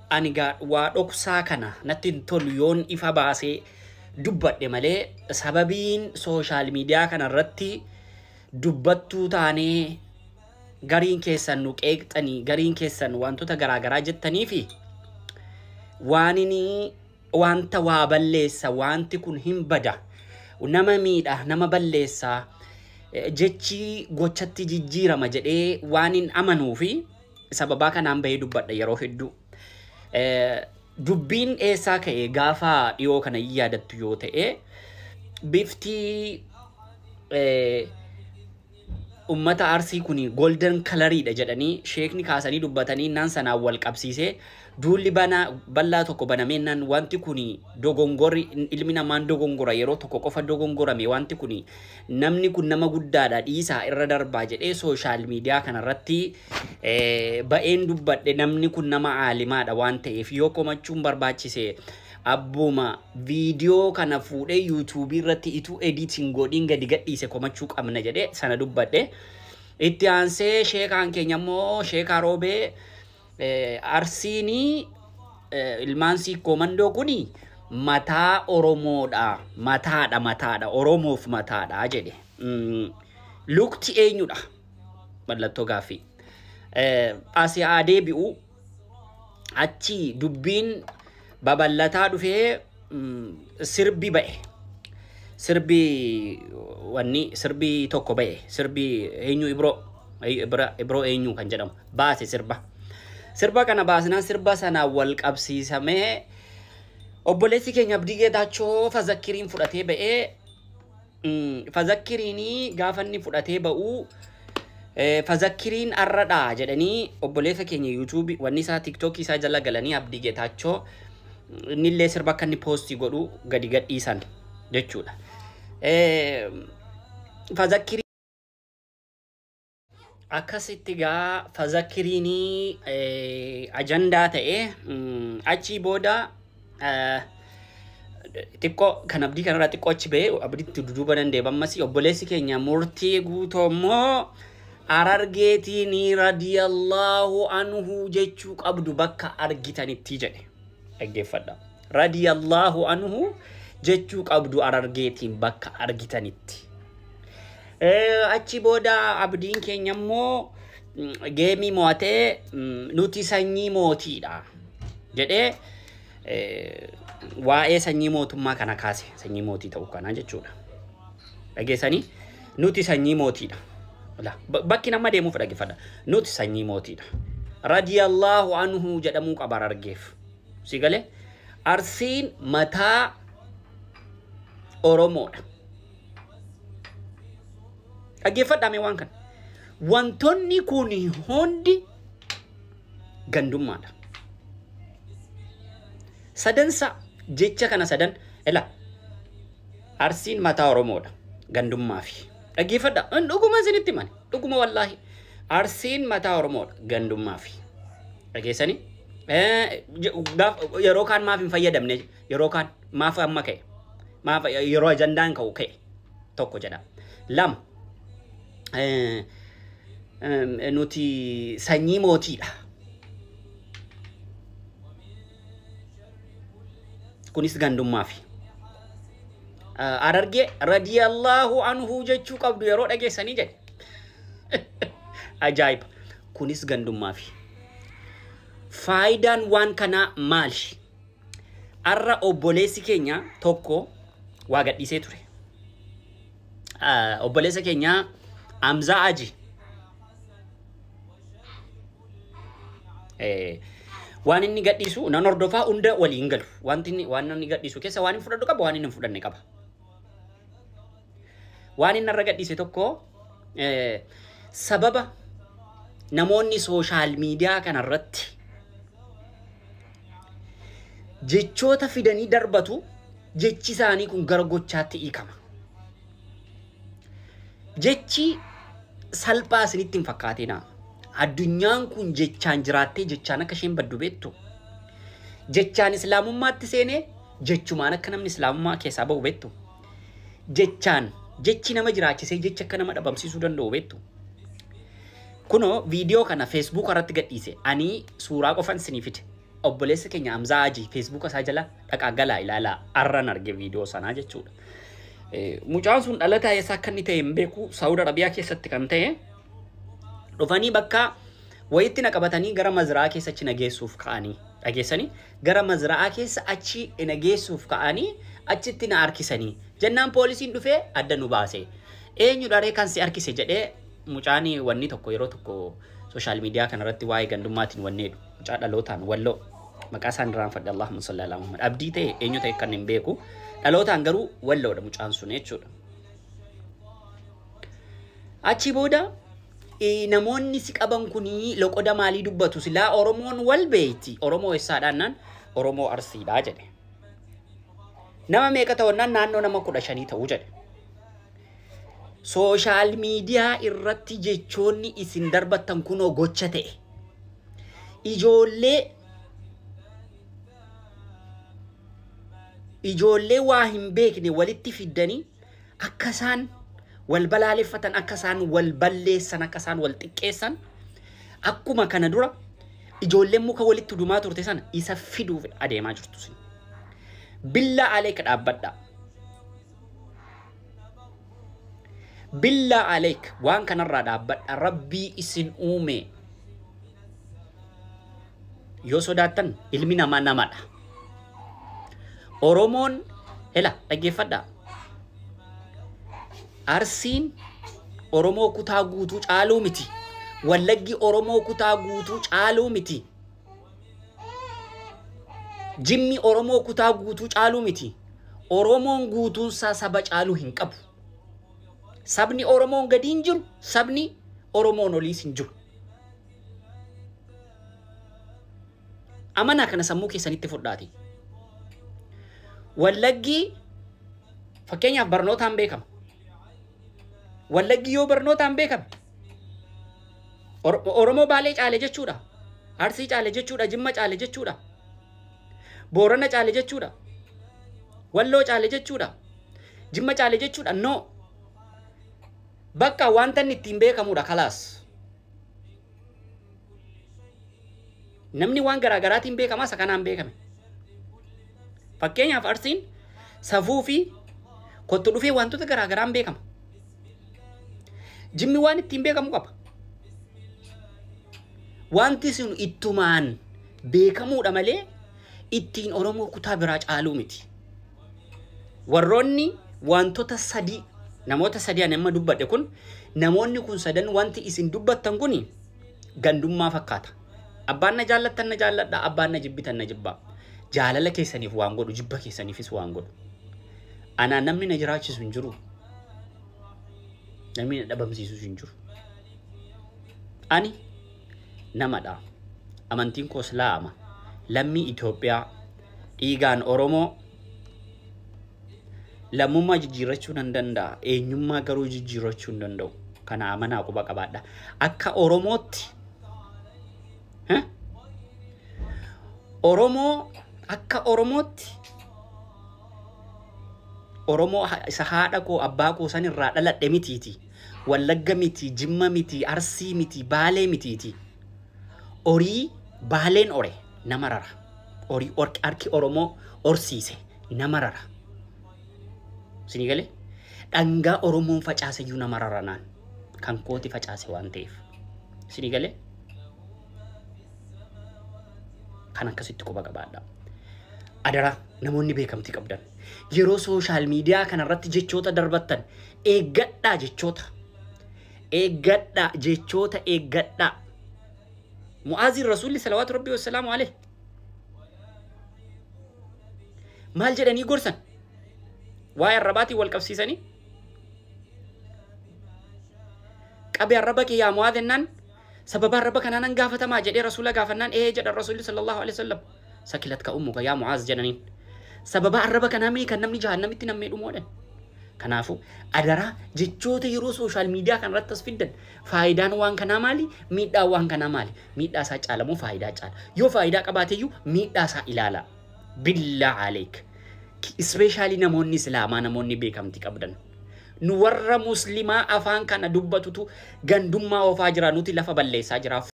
Ani waa dhoksaa kana natti hin tolu yoon ifa baasee dubbadhe malee sababiin social media kanarratti dubbattuu taanee gariin keessan nu qeeqxanii gariin keessan wantoota garaagaraa jettanii fi waan inni wanta waa balleessa wanti kun hin bada nama miidha nama balleessa jechi gochatti jijjiirama jedhee waan hin amanuu fi sababaa kanaan bahee dubbadha yeroo hedduu. Dubbiin eessaa ka'e gaafa dhiyoo kana yaadattu yoo ta'e bifti ummata Arsii kun golden coloriidha jedhanii sheekni kaasanii dubbatanii naan sanaan wal qabsiisee duulli bal'aa tokko banamee naan wanti kun dogongorri ilmi namaan dogongora yeroo tokko qofa dogongorame wanti kun namni kun nama guddaadha dhiisaa irra darbaa jedhee social media kanarratti ba'een dubbadhe namni kun nama aalimaadha waan ta'eef yoo komachuun barbaachise abbuma viidiyoo kana fuudhee yuutuubii irratti ituu ediitiin godhiin gadi gadhiise komachuu qabna jedhee sana dubbadhe. Itti aansee sheekaan keenya immoo sheekaa Roobee Arsiinii ilmaan siikkoo mandoo kuni mataa Oromoodha. Mataadha mataadha Oromoof mataadha jedhe. Lukti eenyudha? Mallattoo gaaffii. Asii haa deebi'u achi dubbiin babal'ataa dhufee sirbi ba'e. Sirbi wanni sirbi tokko ba'e. Sirbi eenyu Ibroo eenyu kan jedhamu baase sirba. Sirba kana baasnaan sirba sanaan wal qabsiisamee obboleessi keenya Abdii Geetaachoo Fazakkiriin fudhatee ba'ee Fazakkiriinii gaafa inni fudhatee ba'uu Fazakkiriin arradhaa jedhanii obboleessa keenya yuutuubii wanni isaa tiiktookii isaa jala galanii Abdii Geetaachoo innillee sirba akka inni poostii godhu gadi gadhiisan jechuudha. Fazakkiriin akkasitti gaa Fazakkiriinii ajandaa ta'e achii booda xiqqoo kan Abdii kanarraa xiqqoo achi ba'ee Abdiitti duduuba danda'e ammas obboleessi keenya Murtii Guutuu immoo Harargeetiin radiyallahu anhu jechuu qabdu bakka argitanitti jedhe. Dhaggeeffadha. Radiyallahu anhu jechuu qabdu Harargeetiin bakka argitanitti. Achi booda Abdiin keenya immoo geemii mo'atee nuti sanyii mootiidha jedhee waa'ee sanyii mootummaa kana kaase sanyii mootii ta'uu kana jechuudha. Dhageessanii nuti sanyii mootiidha. Bakki nama deemuuf dhaggeeffadha. Nuti sanyii mootiidha. Radiyallahu anhu jedhamuu qaba Harargeef. Si galee Arsiin mataa Oromoodha. Dhaggeeffadhaa mee waan kana. Wantoonni kun hundi gandummaadha. Sadansa jecha kana sadan ela Arsiin mataa Oromoodha gandummaafi. Dhaggeeffadhaa dhuguma isinitti himani dhuguma wallaahi Arsiin mataa Oromoodha gandummaafi. Dhageessanii yeroo kaan maaf hin fayyadamne yeroo kaan maaf amma ka'e maaf yeroo ajandaan ka'u ka'e tokko jedha. Lama nuti sanyii mootiidha. Kunis gandummaafi. Harargee radiyallahu anhu jechuu qabdu yeroo dhageessanii jedhe. Ajaa'iba. Kunis gandummaafi. Faayidaan waan kanaa maali? Har'a obboleessi keenya tokko waa gadhiisee ture. Obboleessa keenya Amzaa Aji. Waan inni gadhiisu nan hordofaa hunda waliin galu. Wanti inni waan inni gadhiisu keessa waan inni fudhadhu qaba waan inni hin fudhanne qaba. Waan inni irra gadhiise tokko sababa namoonni sooshaal miidiyaa kanarratti jechoota fidanii darbatu jechi isaanii kun gara gochaatti hiikama. Jechi salphaa isinitti hin fakkaatinaa. Addunyaan kun jechaan jiraattee jechaan akka isheen baddu beektu. Jechaan islaamummaatti seenee jechumaan akka namni islaamummaa keessaa ba'u beektu. Jechaan jechi nama jiraachisee jecha akka nama dhabamsiisuu danda'u beektu. Kunoo viidiyoo kana Facebook irratti gadhiise ani suuraa qofan isinii fide. Obboleessa keenya Hamzaa Hajii Feesbuuka isaa jala dhaqaa galaa ilaalaa arran arge viidiyoo sanaa jechuudha. Mucaan sun dhalataa eessa akka inni ta'e hin beeku Saawud Arabiyaa keessatti kan ta'e dhufanii bakka wayitti na qabatanii gara mazraa keessa achi na geessuuf ka'anii dhageessanii gara mazraa keessa achi na geessuuf ka'anii achitti na harkisanii jennaan poolisiin dhufee adda nu baase. Eenyu dharee kan si harkise jedhee mucaan wanni tokko yeroo tokko sooshaal miidiyaa kanarratti waa'ee gandummaatiin wanneedhu mucaa dhalootaan walloo maqaa isaan irraan fadhe Allahumma salli ala Muhammad abdii ta'e eenyu ta'e kan hin beeku dhalootaan garuu walloodha mucaan sun jechuudha. Achi booda namoonni si qaban kunii loqoda maalii dubbatu silaa Oromoon wal beeyti Oromoo eessaadhaan naan Oromoo Arsiidhaa jedhe. Nama meeqa ta'unnaan naannoo nama 15 ta'uu jedhe. Sooshaal miidiyaa irratti jechoonni isin darbattan kunoo gocha ta'e. Ijoollee waa hin beekne walitti fiddanii akka isaan wal balaaleffatan, akka isaan wal balleessan, akka isaan wal xiqqeessan akkuma kana dura ijoolleen muka walitti dumaa turte sana isa fiduuf adeemaa jirtu sin. Billaa aleeka dhaabbadhaa. Billaa aleek waan kanarraa dhaabbadha. Rabbii isin uume. Yoo sodaattan ilmi namaa namadha. Oromoon hela dhaggeeffadhaa. Arsiin Oromoo kutaa guutuu caaluu miti. Wallaggi Oromoo kutaa guutuu caaluu miti. Jimmi Oromoo kutaa guutuu caaluu miti. Oromoon guutuunsaa saba caaluu hin qabu. Sabni Oromoon gadi hin jiru, sabni Oromoon oliis hin jiru. Amanaa kana sammuu keessanitti fudhaati. Wallaggi fakkeenyaaf barnootaan beekama. Wallaggi yoo barnootaan beekame Oromoo Baalee caale jechuudha. Arsii caale jechuudha. Jimma caale jechuudha. Boorana caale jechuudha. Walloo caale jechuudha. Jimma caale jechuudha. No. Bakka wanta inni ittiin beekamudha kalaas. Namni waan garaagaraatiin beekamaa isa kanaan beekame. Fakkeenyaaf Arsiin safuu fi kottu dhufee wantoota garaagaraan beekama. Jimmi waan ittiin beekamu qaba. Wanti sun ittumaan beekamuudha malee ittiin Oromoo kutaa biraa caaluu miti. Warroonni wantoota sadii namoota sadii ani amma dubbadhe kun namoonni kun sadan wanti isin dubbattan kun gandummaa fakkaata. Abbaan na jaallattan na jaalladha, abbaan na jibbitan na jibbaa. Jaalala keessaniif waan godhu, jibba keessaniifis waan godhu. Anaan namni na jiraachisu hin jiru. Namni na dhabamsiisu hin jiru. Ani namadha. Amantiin koo Islaama. Lammii Itoophiyaa. Dhiigaan Oromoo. Lammummaa jijjiirrachuu nan danda'a. Eenyummaa garuu jijjiirrachuu hin danda'u. Kana amanaa quba qabaadha. Akka Oromootti Oromoo akka Oromootti Oromoo isa haadha koo abbaa koo san irraa dhaladhe mitiiti. Wallagga miti, Jimma miti, Arsii miti, Baalee mitiiti. Horii Baaleen ore nama rara. Horii harki Oromoo horsiise nama rara. Isinii galee? Dhangaa Oromoon facaase iyyuu nama rara naan. Kan kooti facaase waan ta'eef. Isinii galee? Kan akkasitti quba qabaadha. Adaraa namoonni beekamtii qabdan. Yeroo sooshaal miidiyaa kanarratti jechoota darbattan eeggadhaa jechoota. Eeggadhaa jechoota eeggadhaa. Mu'aaziin Rasuulli salawaatu Rabbii wassalaamu alayhi. Maal jedhanii gorsan? Waa'ee arrabaatiin wal qabsiisanii? Qabee arraba kee yaa Mu'aaz jennaan sababa arraba kanaa nan gaafatamaa jedhee Rasuula gaafannaan ee jedhan Rasuulli sallallahu alaihi wasallam. Sakilat ka ummuka yaa Mu'aaz jedhaniin. Sababa arraba kanaa mee kan namni jahannamitti nammee dhumoodhan. Kanaafuu adaraa jechoota yeroo sooshaal miidiyaa kanarratti as fiddan faayidaan waan kanaa maali? Miidhaan waan kanaa maali? Miidhaa isaa caala moo faayidaa caala? Yoo faayidaa qabaateyyuu miidhaa isaa ilaala. Billaa aleek. Ispeeshaalii namoonni Islaamaa namoonni beekamtii qabdan. Nu warra Muslimaa afaan kana dubbatutu gandummaa oofaa jira nuti lafa balleessaa jira.